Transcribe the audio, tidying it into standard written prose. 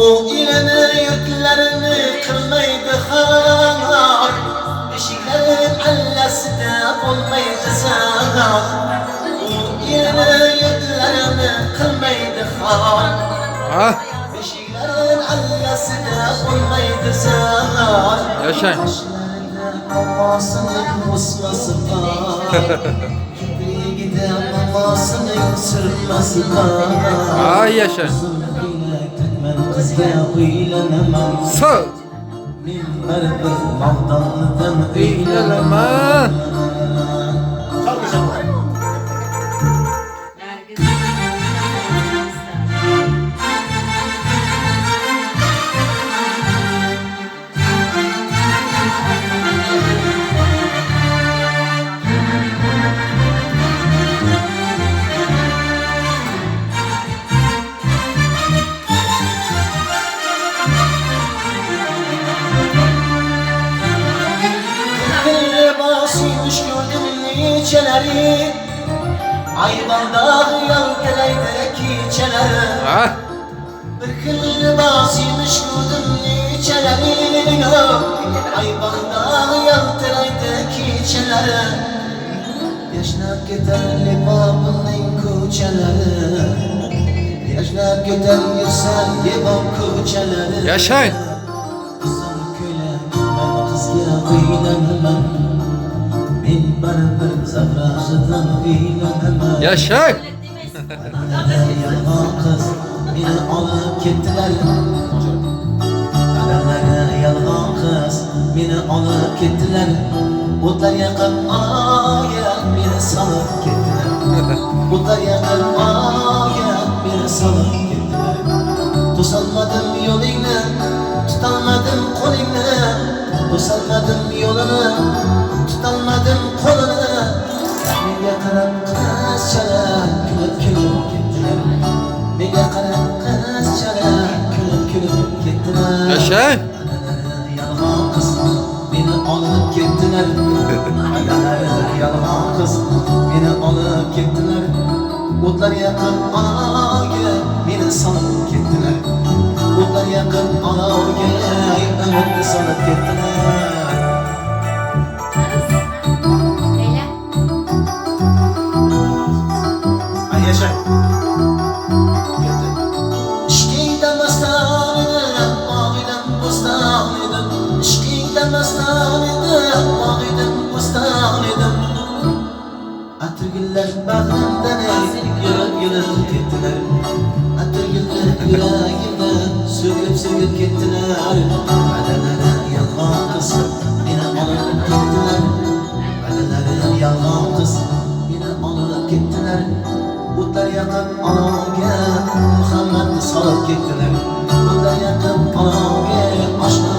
U elini yurtlarini qilmaydi xor. Eshiklarin allasida bo'lmaydi zar. U elini yurtlarini qilmaydi xor. Ah, Eshiklarin allasida bo'lmaydi zar. Yashang. Qoshlarida momosining o'smasi bor. Kiprigida momosining surmasi bor. Ay yasha. Uzun ko'ylak taqman qizga uylanaman. Sağ. Men baribir Mavdonlidan Uylanaman. uylanaman. Nergis. Libosiymiş ko'rdim nechalari. Ayvonda yaltilaydi kechalari. Ah, Bir xil libosiymiş ko'rdim nechalari. Ayvonda yaltilaydi kechalari. Yashnab ketar Liverpoolning ko'chalari. Yashnab ketar yursa Liverpool ko'chalari. Yashang. Uzun ko'ylak man qizga uylanaman. Men baribir Zavrashidan uylanaman. Yashang. Adalari yolg'on qiz meni olib ketdilar. Adalari yolg'on qiz meni olib ketdilar. O'tlar yoqib olovga meni solib ketdilar. O'tlar yoqib olovga meni solib ketdilar. To'solmadim yo'lingni, tutolmadim qo'lingni. To'solmadim yo'lini, tutolmadim qo'lini. Menga qarab qizchalar kulib kulib ketdilar. Menga qarab qizchalar kulib kulib ketdilar. Yashang. Adalari yolg'on qiz meni olib ketdilar. Adalari yolg'on qiz meni olib ketdilar. O'tlar yoqib olovga meni solib ketdilar. O'tlar yoqib olovga umidni solib ketdilar. Leyla. Ay yasha. Ketdi. Ishqingda maston edim, bog'idan bo'ston edim. Ishqingda maston edim, bog'idan bo'ston edim. Atirgullar bag'rimdan ey, yulib yulib ketdilar. Atirgullar yuragimdan so'kib so'kib ketdilar. Va'dalari yolg'on qiz meni olib ketdilar. Va'dalari yolg'on qiz meni olib ketdilar. O'tlar yoqib olovga Muhammadni solib ketdilar. O'tlar yoqib olovga oshni